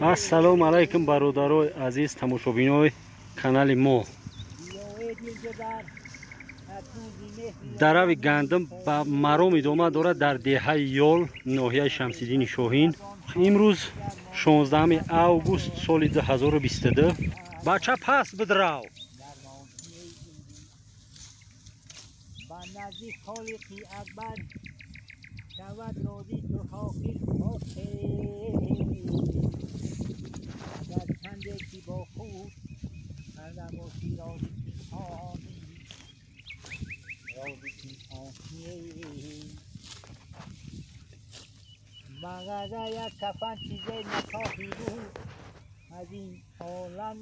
Ассалому алайкум бародарои азиз, тамошобинои канали мо. Дарави гандум ба маром идома дорад дар деҳаи Ёл, ноҳияи Шамсиддини Шоҳин. Имрӯз 16 август соли 2022. Бача пас бидрав. مغازه یک کفن چیزی نخواهی بود از این عالم،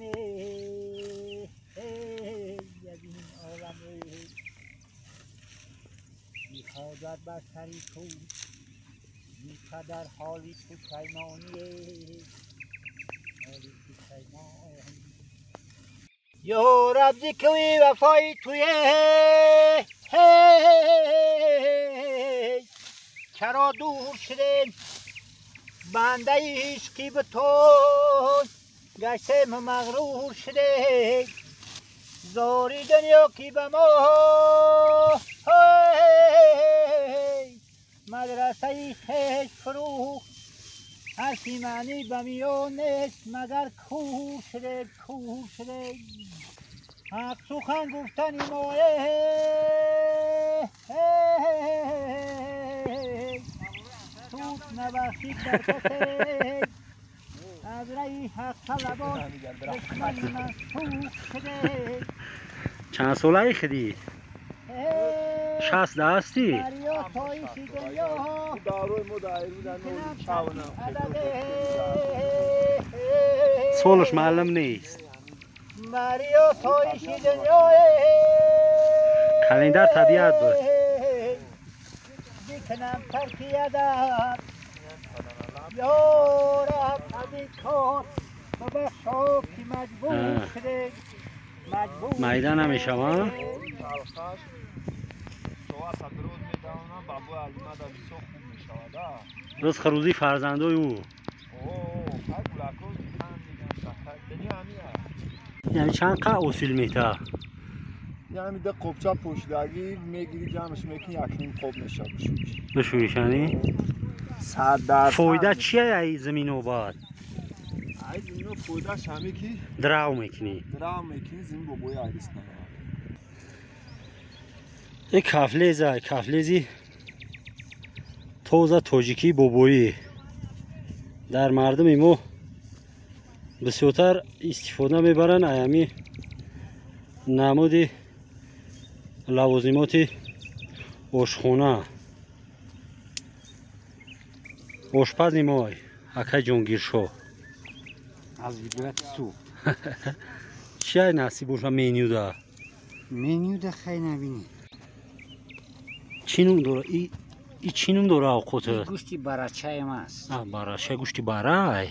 از این عالم بیخوادت بر سری تو بی قدر حالی پشیمانی، حالی پشیمانی. یا رب ذکری وفای تویه، چرا دور شدیم بنده عشقی به تو گشتم مغرور شده، زاری دنیا کی به ما مدرسه خویش فروخت، هرچی معنی به میان نیست مگر کور شده، کور شده. حق سخن گفتن مایه سود نبخشید بر کسی، از رای حق طلبان دشمن منسوخ شده. چند ساله خدی؟ 60 هستی؟ سالش معلم نیست. کلندر طبیعت بود. میدان نمیشه ها؟ روز خروزی فرزندای او. یعنی چند قه اصول میته؟ یعنی ده قبچه پوشیدگی میگیری جمعش میکنی یک نیم قب میشه بشویش. بشویش یعنی؟ 100% فایده چیه ای زمین آباد؟ ای زمین فایدهش همی که دراو میکنی. دراو میکنی زمین بابای عریس نداره. این کفلیزه، کفلیزی تازه тоҷикии бобоӣ дар мардуми мо бисёртар истифода мебаранд. Аями намуди лавозимоти ошхона. Ошпази мой акай Ҷонгиршоҳ аз вилояти Суғд. Чия насиб боша менюда? Менюда хай набинӣ. Чӣ ном дора? И чӣ ном дора овқота? Гӯшти барачаем аст. Барача, гӯшти барай.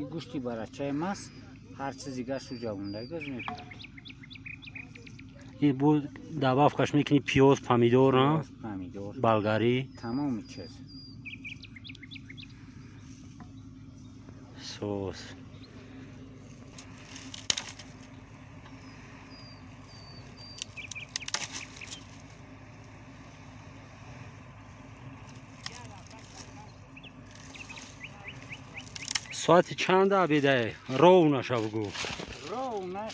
И гӯшти барачаем аст. Ҳар чизи гашу ҷавондагиаш мекунад. И бо добавкаш мекунӣ пиёз, помидор, помидор, болгарӣ, тамоми чиз. Сос. Соати чанд обедае? Ровнаша бугӯ. Ровнаш,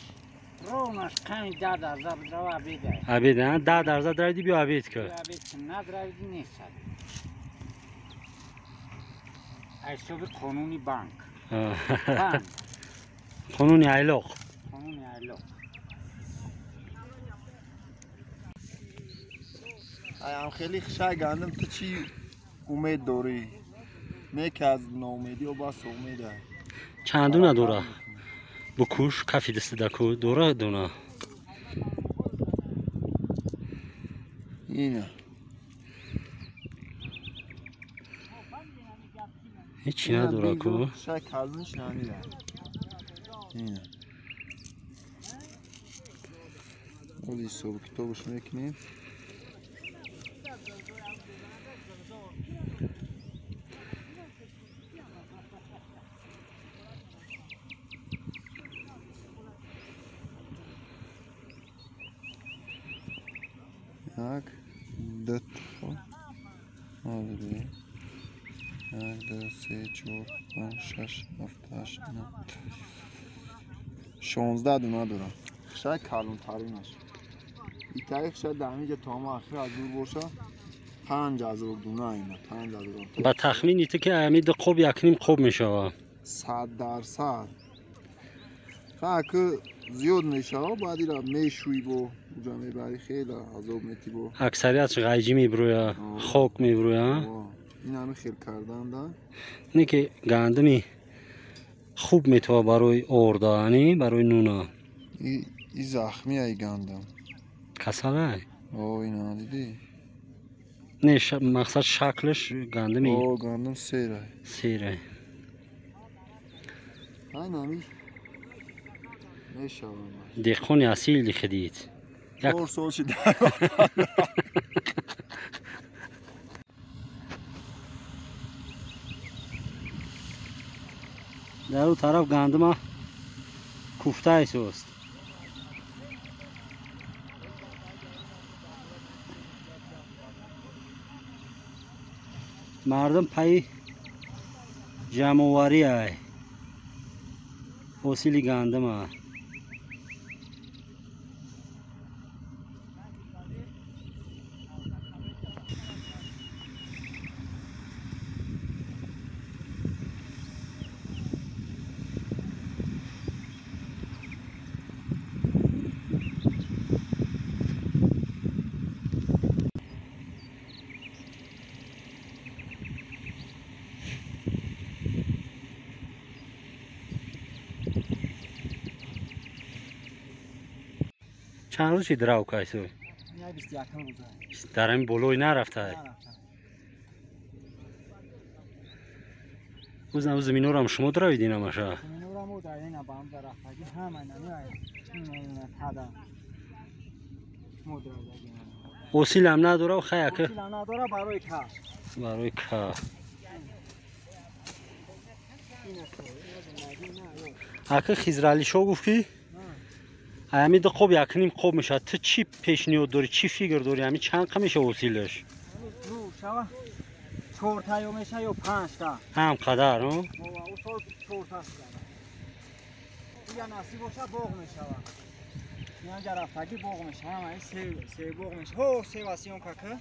ровнаш қани 10 дарза бидрава обедае. Обеда, 10 дарза дравиди биё обед кар. Обед кун, надравиди нест обед. Аз ҳисоби қонуни банк. Банк. Қонуни айлоқ. Қонуни айлоқ. Аям хеле хушай гандум, ту чӣ умед дорӣ? Не ки аз ноумедиё бас умеда. Чанд дуна дора? Букуш кафи дастидаку дора дуна. Ина. Ҳечи надора ку. Шай калониш намира. Ина. Ози ҳисобу китобаш мекунем. Як, ду, як, ду, се, чор, панҷ, шаш, ҳафт, ҳашт, нӯҳ, 16 дуна дорад. Хишаи калонтаринаш. Итаи хиша дар ҳаминҷа то ҳама ахир аз дур боша 5000 дуна ина, 5000. Ба тахмини ту ки ҳамин ду қоб 1.5 қоб мешавад? 100%. Ха зиёд мешавад, баъд ира мешӯӣ бо уҷа мебарӣ, хеле азоб метӣ бо. Аксариятш ғайҷӣ мебурӯя, хок мебурӯя. Ин ҳами хел карданда. Не ки гандуми хуб метава барои орда, ани барои нуна. И захми ай гандум. Касалай? О, ина дидӣ? Не, мақсад шаклаш гандуми. О, гандум серай. Серай. Айн ҳами мешавад. Деҳқони асил хидид. 4 сол шид. Дар ӯ тараф гандума куфтаи сост. Мардум пайи ҷамъоварӣ ай ҳосили гандума. Чанд рӯз шид рав кайсой? Дар ҳамин болои нарафтай? Ӯзам заминорам шумо дравидин амаша? Ҳосилам надора хаяка? Барои ка. Ака Хизралишо гуфт ки ҳамин ду қоб 1.5 қоб мешавад. Ту чӣ пешниҳод дорӣ, чӣ фикр дорӣ? Ҳамин чанд қа мешавад ҳосилаш? 4 та ё мешавад ё 5 та. Ҳам қадар, о? Сол 4 та шуда. Я насиб бошад боғ мешавад. Инҷа рафтагӣ боғ мешавад. Ҳама се боғ мешавад. Ҳо, се васиён кака.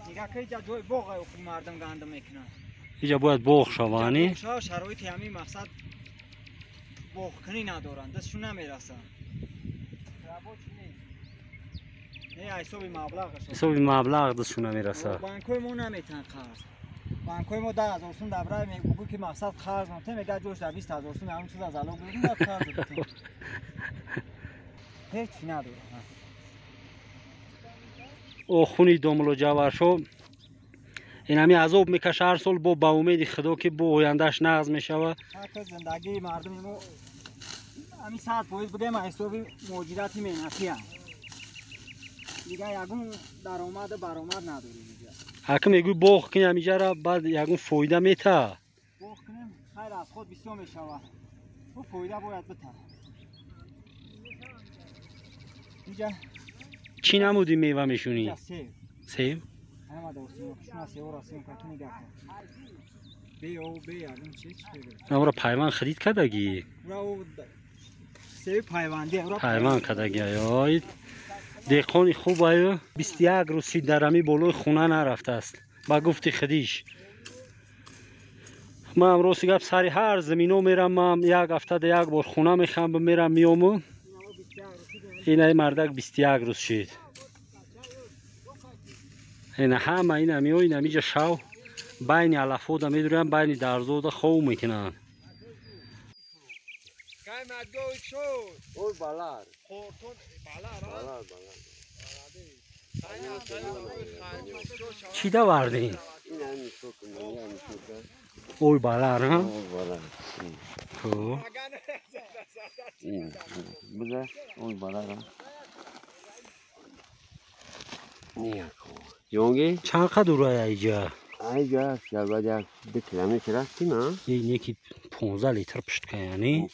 Нигаҳ ки инҷа ҷои боғ ай мардум гандум мекунанд. Инҷа бояд боғ шавад, ани? Шароити ҳамин мақсад боғкунӣ надоранд, дастшон намерасад. Ҳисоби маблағ дастшон намерасад. Банкҳои мо наметаҳанд қарз. Банкҳои мо 10 000 сум дар рай мегӯ ки мақсад қарз монте, мега ҷош дар 20 000 сум ҳамин чиз аз алло гирифтем, баъд қарз додем. Ҳеҷ чи надорад. Охуни домулло Ҷавҳаршо ин ҳами азоб мекаша ҳар сол, бо ба умеди Худо ки бо ояндааш нағз мешавад. Ҳатто зиндагии мардуми мо ҳамин 100% бигем ҳисоби муҳоҷирати меҳнатиам. Дигар ягон даромаду баромад надорем инҷа. Ҳаким мегӯй боғ кунем ҳаминҷара, баъд ягон фоида мета? Боғ кунем, хайр аз худ бисёр мешавад. Ӯ фоида бояд бита. Инҷа чӣ намуди мева мешунӣ? Себ. Себ? Ҳама дорсим, шуна севора сем каки нигаҳ кун. Бе об, бе ягон чиз чӣ бе. Ора пайванд харид кардагӣ? Ура себи пайвандӣ, ура пайванд кардагӣ. Ой, деҳқони хуб аю 21 рӯз шид дар ҳамин болои хона нарафтааст. Ба гуфти худиш. Ман рости гап сари ҳар замино мерам, ман як ҳафтада як бор хона мехам, мерам меому. Инаи мардак 21 рӯз шид. Ина ҳама ина мео, ина миҷа шав байни алафода медурӯянд, байни дарзода хов мекунанд. Чӣ давардин? Ой балар, ҳа? Хуб. Чанд қадр ай иҷа? Айҷа шабад як 2 километр рафтим, а? Неки 15 литр пушт каяни?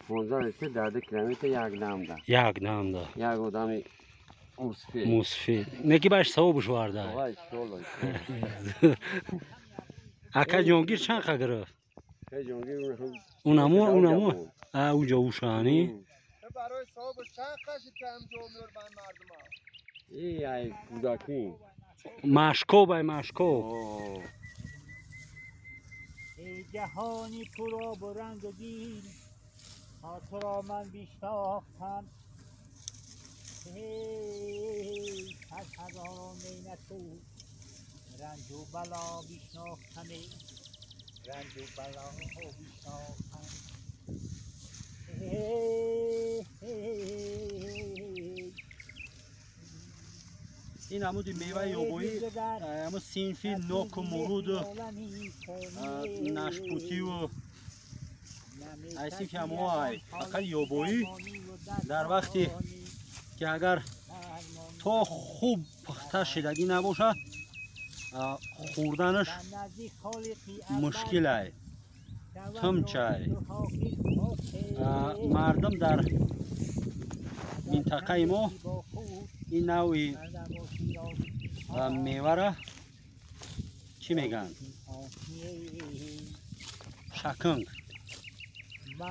15 литр дар 2 километр як дамда. Як дамда. Як одами Мусфид. Мусфид. Неки баш савобуш варда. Вай, иншоалло. Ака Ҷонгир чанд қа гирифт? Ҷонгир. Унаму, унаму. А, уҷа ушани. Барои савобуш чанд қашид ки ҳамҷо меёр ба мардума? Эй, ай кӯдакӣ. Машкоб, ай машкоб. Эй ҷаҳони пуробу рангу дин, то туро ман бишнохтам, аз ҳазорон неъмату ранҷу бало бишнохтам, ранҷу бало бишнохтам. Ин намуди меваи ёбоӣ, ҳамо синфи ноку муруду нашпутиву ай синфи ҳамоай, фақат ёбоӣ дар вақте ки агар то хуб пухта шидагӣ набошад, хӯрданаш мушкилай, тумчай. Мардум дар минтақаи мо ин навъи мевара чӣ мегӯянд? Шакунг.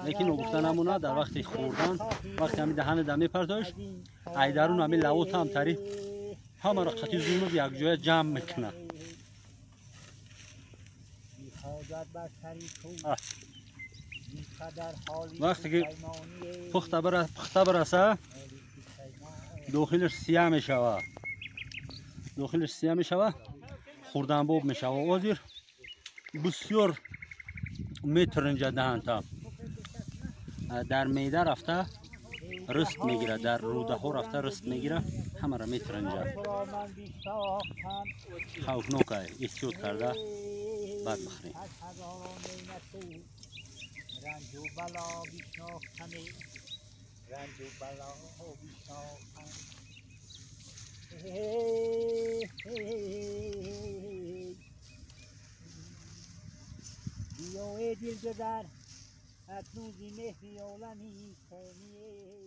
Лекин ногуфта намонад, дар вақти хӯрдан, вақте ҳами даҳана да мепартоиш, айдарун ҳами лавот ҳамтари ҳамаро қати зунуб якҷоя ҷамъ мекунад. Вақте ки пухта бираса, дохилаш сия мешава, дохилаш сия мешава, хӯрданбоб мешава. Ҳозир бисёр метринҷа даҳанта, дар меъда рафта ризқ мегирад, дар рӯдаҳо рафта ризқ мегирад, ҳамаро метринҷа. Хавфнокай, эҳтиёт карда бад бихӯрем. Ранҷу бало бишнохтам, ранҷу бало бишнохтам. Биё эй дилгузар, акнун зи меҳри олами фонӣ.